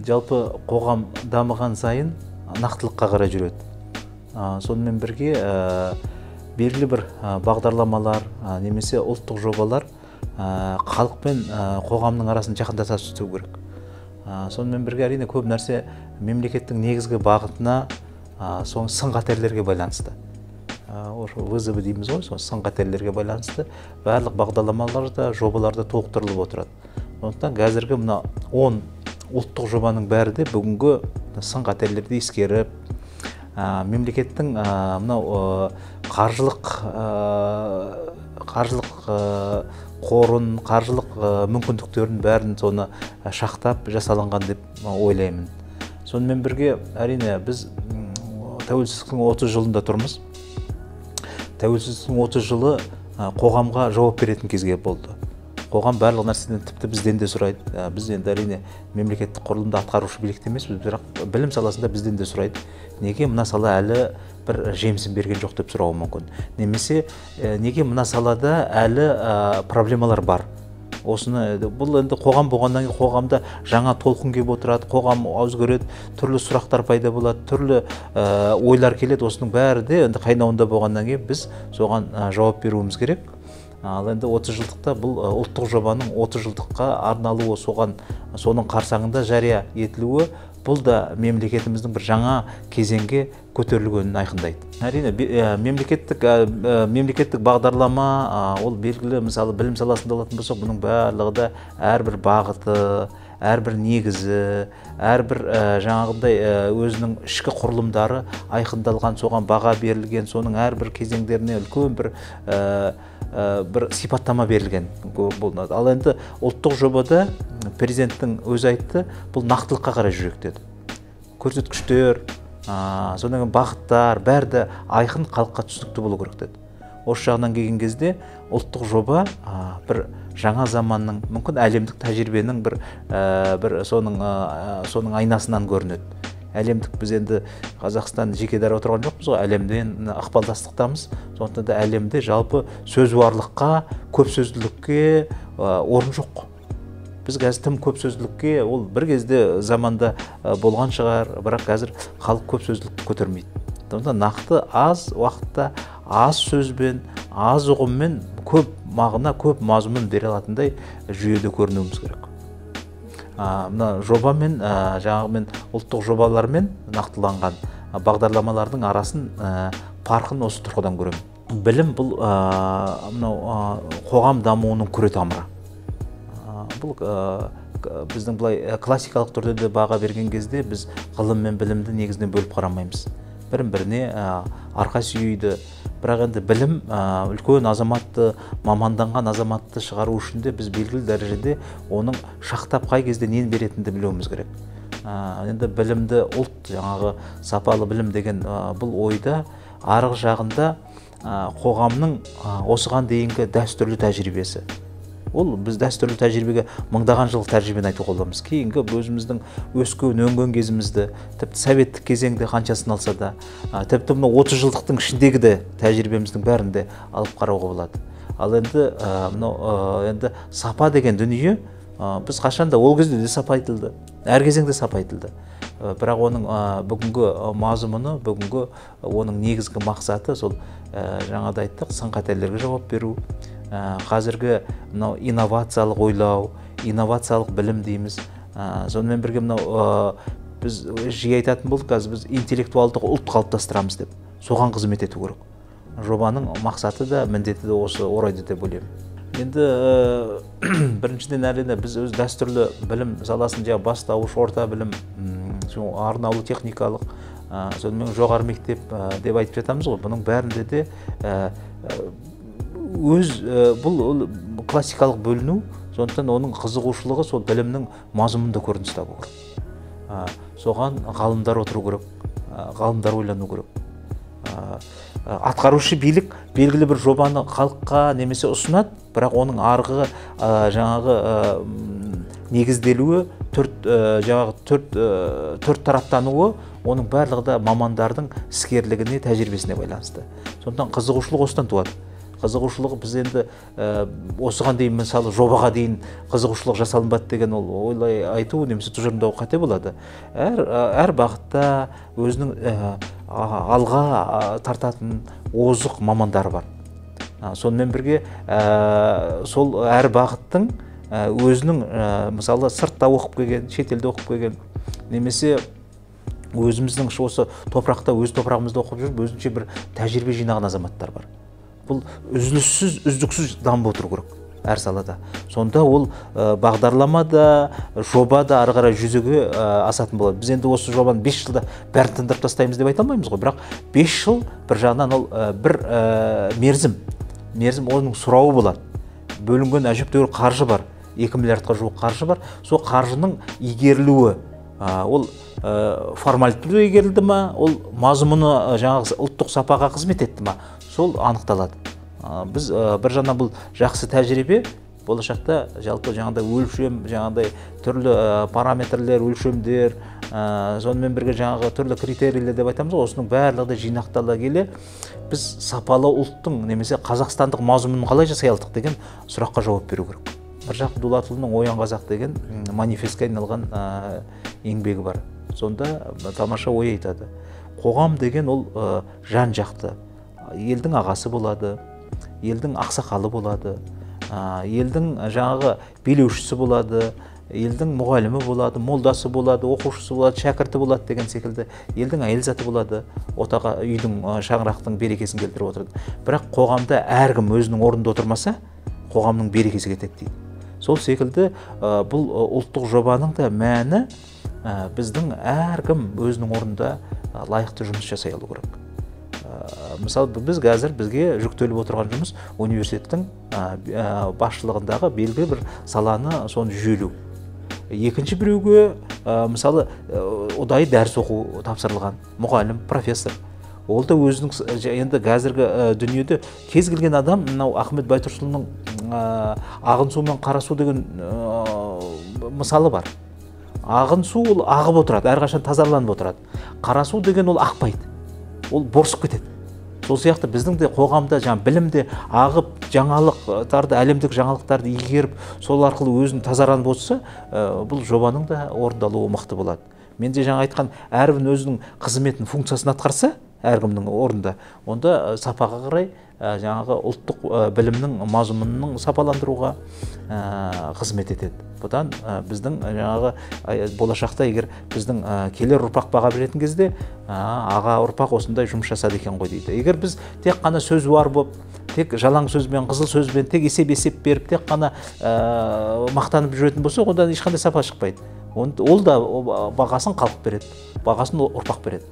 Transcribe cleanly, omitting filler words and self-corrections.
Жалпы қоғам дамыған сайын нақтылыққа қарай жүреді. Сонымен бірге белгілі бір бағдарламалар немесе ұлттық жобалар халық пен қоғамның арасын жақындата түсу керек. Сонымен бірге әрине көп нәрсе мемлекеттің негізгі бағытына, соның сын-қатерлерге байланысты. Ошо вызовы дейміз ғой, сол сын-қатерлерге байланысты барлық бағдарламалар да, жобалар да толықтырылып отырады. Сондықтан қазіргі мына 10 ұлттық жобаның бәрі де бүгінгі сын-қатерлерді ескеріп, мемлекеттің мынау қаржылық қорын, қаржылық мүмкіндіктерін бәрін соны шақтап жасалынған деп ойлаймын. Сонымен бірге әрине біз тәуелсіздіктің 30 жылында тұрмыз. Тәуелсіздіктің 30 жылы қоғамға жауап беретін кезге болды. Қоғам барлық нәрседен, тіпті бізден де сұрайды. Біз енді әрине мемлекеттік құрылымда атқарушы билікте емеспіз, бірақ білім саласында бізден де сұрайды. Неге мына сала әлі бір жемісін берген жоқ деп сұрауы мүмкін. Немесе неге мына салада әлі проблемалар бар. Осыны, бұл енді қоғам болғаннан кейін қоғамда жаңа толқын келіп отырады, қоғам өзгереді, түрлі сұрақтар пайда болады, түрлі ойлар келеді. Осының бәрі де енді қайнауында болғаннан кейін біз соған жауап беруіміз керек. Ал енді 30 жылдықта бұл ұлттық жобаның 30 жылдыққа арналуы, соған, соның қарсаңында жария етілуі, бұл да мемлекетіміздің бір жаңа кезеңге көтерілгенін айқындайды. Әрине, мемлекеттік бағдарлама, ол белгілі, мысалы, білім саласында алатын болсақ, бұның барлығы да әрбір бағыты, әрбір негізі, әрбір жаңағындай өзінің ішкі құрылымдары айқындалған, соған баға берілген, соның әрбір кезеңдеріне үлкен бір сипаттама берілген болынады. Ал енді ұлттық жобада президенттің өзі айтты, бұл нақтылыққа қарай жүрек деді. Көрсеткіштер, содан кейін бағыттар, бәрі де айқын, халыққа түсінікті болу керек деді. Осы жағынан келген кезде ұлттық жоба бір жаңа заманның, мүмкін әлемдік тәжірибенің бір соның айнасынан көрінеді. Әлемдік, біз енді Қазақстан жеке дара отырған жоқпыз ғой, әлемден ықпалдастықтамыз. Сондықтан да әлемде жалпы сөзуарлыққа, көп сөзділікке орын жоқ. Біз қазір тым көп сөзділікке, ол бір кезде заманда болған шығар, бірақ қазір халық көп сөзділікті көтермейді. Сондықтан нақты аз уақытта, аз сөзбен, аз ұғыммен көп мағына, көп мазмұн бере алатындай жүйеде көрінуіміз керек. Мына жобамен, жаңағымен ұлттық жобалармен нақтыланған бағдарламалардың арасын, парқын осы тұрғыдан көремін. Білім бұл мынау қоғам дамуының күре тамыры. Бұл біздің былай классикалық түрде де баға берген кезде біз ғылым мен білімді негізінен бөліп қарамаймыз. Бірін-біріне арқа сүйейді. Бірақ енді білім үлкен азаматты, маманданған азаматты шығару үшін де біз белгілі дәрежеде оның шақтап қай кезде нені беретінін білуіміз керек. Енді білімді ұлт, жаңағы сапалы білім деген бұл ойда арғы жағында қоғамның осыған дейінгі дәстүрлі тәжірибесі. Ол біз дәстүрлі тәжірибеге мыңдаған жылдық тәжірибені айтуға боламыз. Кейінгі өзіміздің өскен, өнген кезімізді, тіпті советтік кезеңде қаншасын алса да, тіпті мына 30 жылдықтың ішіндегі де тәжірибеміздің бәрін де алып қарауға болады. Ал енді мынау енді сапа деген дүние, біз қашанда ол кезде де сапа айтылды, әр кезеңде сапа айтылды. Бірақ оның бүгінгі мазмұны, бүгінгі оның негізгі мақсаты сол жаңада айттық, сын-қатерлерге жауап беру. Қазіргі мынау инновациялық ойлау, инновациялық білім дейміз. Сонымен бірге мынау біз жиі айтатын болдық, қазір біз интеллектуалдық ұлт қалыптастырамыз деп. Соған қызмет ету керек. Жобаның мақсаты да, міндеті де осы орайда деп ойлаймын. Енді біріншіден әрине біз өз дәстүрлі білім саласын, жаңа бастауыш, орта білім, арнаулы техникалық, сонымен жоғары мектеп деп айтып жатамыз ғой. Бұның бәрінде де өз бұл классикалық бөліну, сондықтан оның қызығушылығы сол білімнің мазмұнында көрініс табу керек. Соған ғалымдар отыру керек, ғалымдар ойлану керек. Атқарушы билік белгілі бір жобаны халыққа немесе ұсынады, бірақ оның арғы жаңағы негізделуі, жаңағы төрт тараптануы, оның барлығы да мамандардың іскерлігіне, тәжірибесіне байланысты. Сондықтан қызығушылық осыдан туады. Қызығушылығы біз енді осыған дейін, мысалы, жобаға дейін қызығушылық жасалынбады деген ол ойлай айту немесе тұжырымдау қате болады. Әр бағытта өзінің алға тартатын озық мамандары бар. Сонымен бірге сол әр бағыттың өзінің, мысалы, сыртта оқып келген, шетелде оқып келген, немесе өзіміздің осы топырақта, өз топырағымызда оқып жүріп, өзінше бір тәжірибе жинаған азаматтар бар. Бұл үзіліссіз, үздіксіз дамып отыру керек әр салада. Сонда ол бағдарлама да, жоба да ары қарай жүзеге асатын болады. Біз енді осы жобаны 5 жылда бәрін тындырып тастаймыз деп айта алмаймыз ғой, бірақ 5 жыл бір жағынан ол бір мерзім оның сұрауы болады. Бөлінген әжептәуір қаржы бар, 2 миллиардқа жуық қаржы бар. Сол қаржының игерілуі, ол формальды түрде игерілді ма, ол мазмұны жаңағы ұлттық сапаға қызмет етті ма, сол анықталады. Біз бір жағынан бұл жақсы тәжірибе, болашақта жалпы жаңағыдай өлшем, жаңағыдай түрлі параметрлер, өлшемдер, сонымен бірге жаңағы түрлі критерийлер деп айтамыз ғой, осының барлығы да жинақтала келе біз сапалы ұлттың немесе қазақстандық мазмұнын қалай жасай алдық деген сұраққа жауап беру керек. Міржақып Дулатұлының «Оян қазақ» деген манифестке айналған еңбегі бар. Сонда тамаша ой айтады. Қоғам деген ол жан-жақты. Елдің ағасы болады, елдің ақсақалы болады, елдің жаңағы билеушісі болады, елдің мұғалімі болады, молдасы болады, оқушысы болады, шәкірті болады деген секілді, елдің әйел заты болады, отаға, үйдің, шаңырақтың берекесін келтіріп отырады. Бірақ қоғамда әркім өзінің орнында отырмаса, қоғамның берекесі кетеді дейді. Сол секілді бұл ұлттық жобаның да мәні біздің әркім өзінің орнында лайықты жұмыс жасай алу керек. Мысалы, біз қазір бізге жүктеліп отырған жұмыс университеттің басшылығындағы белгілі бір саланы соны жүйелеу. Екінші біреуге, мысалы, ұдайы дәріс оқу тапсырылған мұғалім, профессор. Ол да өзінің енді қазіргі дүниеде кез келген адам мынау Ахмет Байтұрсынұлының ағын су мен қара су деген мысалы бар. Ағын су ол ағып отырады, әрқашан тазаланып отырады. Қара су деген ол ақпайды, ол борсып кетеді. Сол сияқты біздің де қоғамда жаңа білімде ағып жаңалықтарды, әлемдік жаңалықтарды игеріп, сол арқылы өзін тазаранып отырса, бұл жобаның да орындалуы мықты болады. Мен де жаңа айтқан, әрбір өзінің қызметін, функциясын атқарса, әркімнің орнында, онда сапаға қарай жаңағы ұлттық білімнің мазмұнының сапаландыруға қызмет етеді. Бұдан біздің жаңағы болашақта егер біздің келер ұрпақ баға беретін кезде, аға ұрпақ осындай жұмыс жасады екен ғой дейді. Егер біз тек қана сөзуар болып, тек жалаң сөзбен, қызыл сөзбен, тек есеп-есеп беріп, тек қана мақтанып жүретін болсақ, одан ешқандай сапа шықпайды. Ол да бағасын халық береді, бағасын ұрпақ береді.